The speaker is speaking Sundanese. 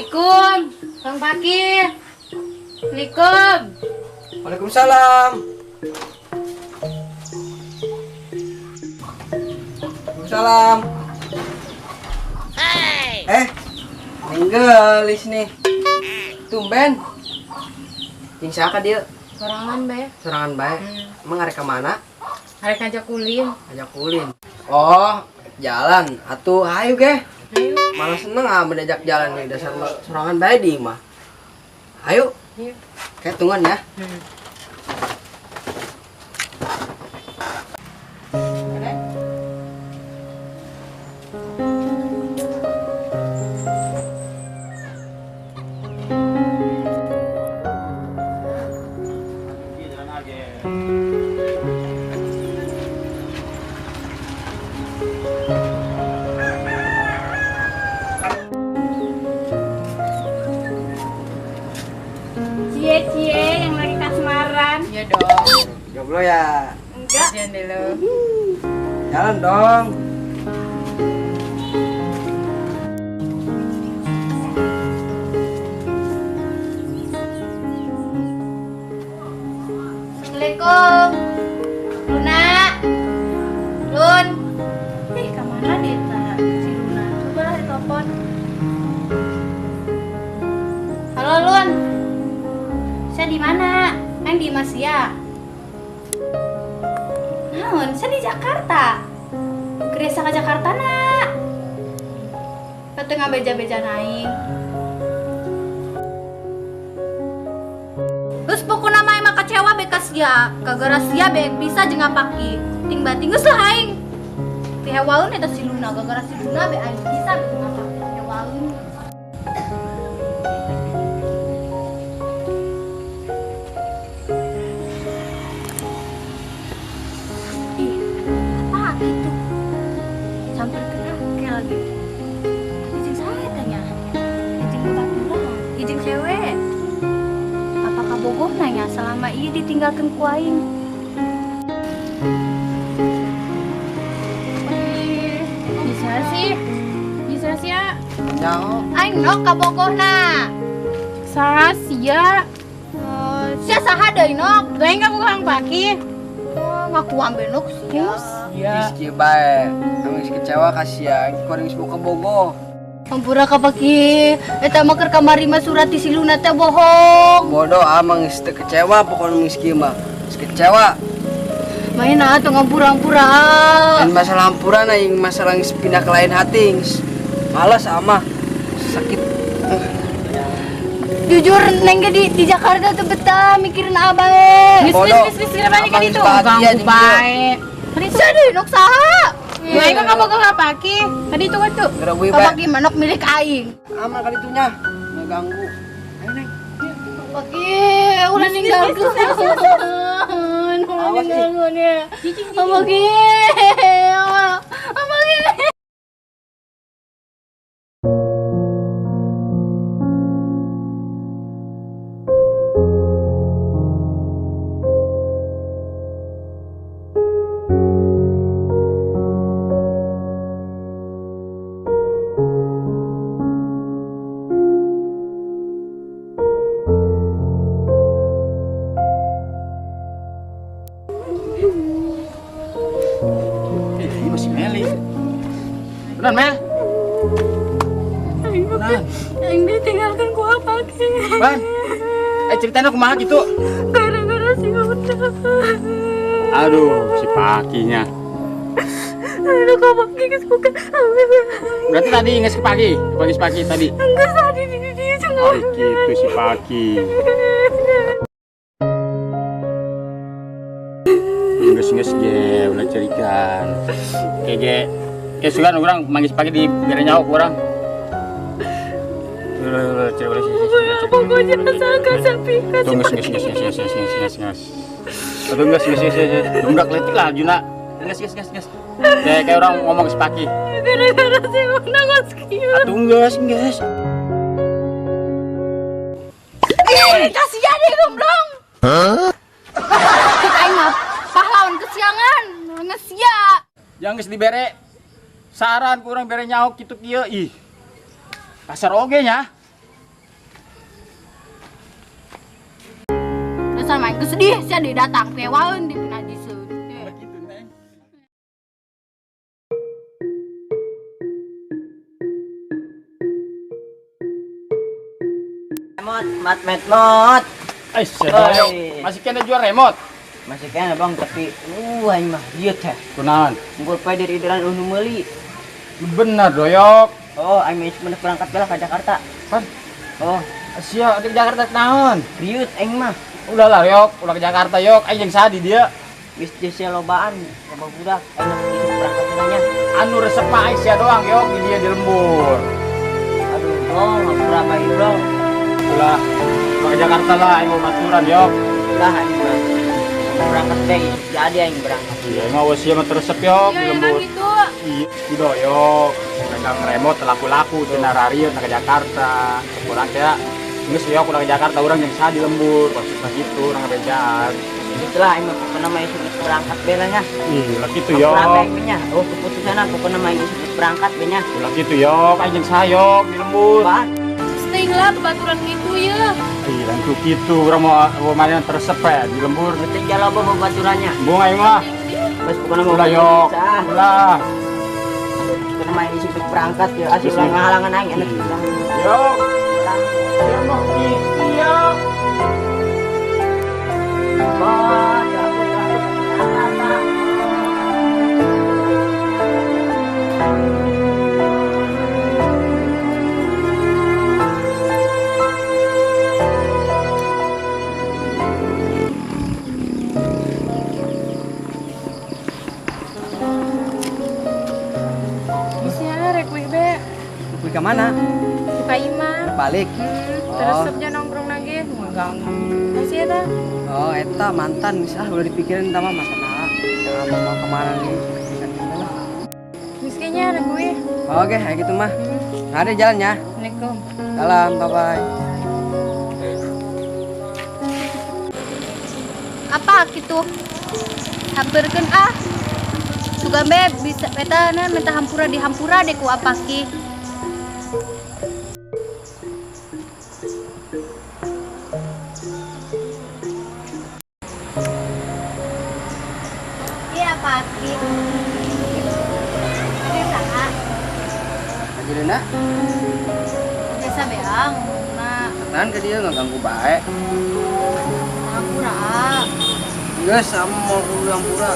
Assalamualaikum, Bang Paki. Assalamualaikum. Waalaikumsalam. Waalaikumsalam. Hey. Ninggelis nih. Tumben. Jeung siapa dia? Sorangan bae. Sorangan bae. Emang arek ka mana? Arek ngajak ulin. Ngajak ulin. Oh, jalan. Atuh hayu ge. Ayo. Malah seneng ah menajak jalan nih dasar sorangan bae di imah. Ayo. Iya. Kayak tungguan ya. Cie-cie yang lagi kasmaran. Iya dong. Jomblo ya? Enggak. Jangan dulu. Jalan dong. Assalamualaikum. Luna. Lun. Kemana dia si Luna? Coba lah ditelepon. Halo Lun. Saya di mana? Neng di Masia. Naon? Saya di Jakarta. Keresa ke Jakarta nak. Tengah beja-beja naik. Terus pokoknya mah emang kecewa bekas ya. Kagara sia bek bisa jeung ngapaki. Ting bating geus lah aing. Pihewaeun eta si Luna gagara si Luna be aing bisa be ngapaki. Pihewaeun. Ih, apa gitu? Sampai kena kayak lagi. Izin saya tanya. Izin kebaturan, izin cewek. Apakah bogoh nanya selama ia ditinggalkan ku aing? Bisa sih. Bisa sih ya. Jauh. Aing nok kabogohna. Saha sia? Sia saha deui nok? Lain kamu Kang Paki. Ngaku ambil nok sia. Iya. Geus kieu bae. Anu geus kecewa ka sia, kuring geus boga bogoh. Ampura ka Paki. Eta mah keur kamari mah surat ti si Luna teh bohong. Bodoh amang geus teu kecewa pokona geus kieu mah. Geus kecewa. Main atuh ngampura-ampura. Dan masalah ampura aing masalah geus pindah ke lain hati geus. Males ama sakit. Jujur neng ge di Jakarta tuh betah mikirin abae. Geus Bodoh. geus geus geus balik ka Abang ditu. geus bahagia Ganggu jeung bae. Tadi tuh. Sedih nok saha? Aing kan kabogoh ka Paki. Tadi tuh kan tuh. Geura bae. Paki manok milik aing. Aman kali itunya. Nggak ganggu. Ayo neng. Paki ulah ninggalkeun. Ulah Awas, ih. ninggalkeun ya. Paki. Paki. Ini masih Meli. Benar, Mel? Benar. Aing ditinggalkan ku Paki. Ban. Ceritanya kumaha gitu? Gara-gara si Luna. Aduh, si Pakinya. Aduh, kok Paki geus bukan. Berarti tadi geus ke pagi, pagi tadi. Enggak tadi di dia Oh, gitu si Paki. Geus ge ulah cerikan. Kayak ge kayak sugan urang manggis pagi di bere nyaho ku urang. Pokoknya sangka sapi Tuh geus geus geus geus geus geus geus geus. Aduh geus geus geus geus. Nunggak leutik lah juna. Geus geus geus geus. Kayak orang ngomong geus paki. Gara-gara si Luna geus kieu. Atuh geus geus. Ih, kasihan deh gomblong. Hah? Kita aing mah pahlawan kesiangan, ngesia. Yang geus dibere saran kurang bere nyaho kitu kieu ih. Pasar oge nya. Dasar main kesedih sia deui datang pewaeun di pinajiseun. Gitu, Neng. Mot, mat, met, mot. Eh, doyok. Masih kena jual remote. Masih kena bang, tapi aing mah ieu teh. Kunaon? Unggul pae dari idaran unu meuli. Bener doyok. Oh, aing mah geus berangkat bela ke Jakarta. Pan, Oh, sia di Jakarta naon? riut aing mah. Udah lah yok, ulah ke Jakarta yok, aing jeung sadi dia. Geus sia lobaan, loba budak. Aing mah geus berangkat nya. Anu resep mah aing sia doang yok di dia di lembur. Aduh, bro, ngapura bae bro. Ulah ke Jakarta lah aing mau maturan yok. Lah aing mah berangkat teh jadi aing berangkat. Iya, emang awas sia mah teresep yok di Iya, lembur. emang gitu. Iya, di doyok. Pegang remote laku-laku cenah rarieu ke Jakarta. Kurang teh geus yok ulah ke Jakarta urang jeung sadi lembur, maksudna gitu urang ngabejaan. Itulah aing mah pokona mah geus berangkat bela nya. Ih, lah gitu yok. Hampura bae nya. Oh, keputusan pokona mah geus berangkat be nya. Ulah gitu yok, aing jeung sayok di lembur. Pak, Sting lah bebaturan gitu ya. Ih, lantu gitu urang mau main teresep ya di lembur. Penting jaloba babaturannya. Bunga aing mah. Bas pokona mah Ulah yok. Ulah. Pokona mah geus berangkat ya. Asli ulah ngahalangan aing enak. Yok. Ya mah gitu yok. Bot, aku Jakarta. Bisa rek weh be. Pergi ke mana? Di Pak Imam. Balik. Terus sebnya nongkrong lagi ngeganggu. Masih eta? Oh, eta mantan geus ah udah dipikirin eta mah mantan ah. Jangan mau kemana nih? Pikiran lah. Miskinnya rek weh. Oke, kayak gitu mah. Nah, ada jalannya. Assalamualaikum. Salam, bye bye. Apa gitu? Hampirkeun ah. Sugan be bisa eta na minta hampura di hampura deh ku apa ki. Iya apa ki? Ini saha? Ajeuna, Biasa beang ngomongna. tahan ke dia ngeganggu bae. Hampura. Geus sama mau kudu hampura.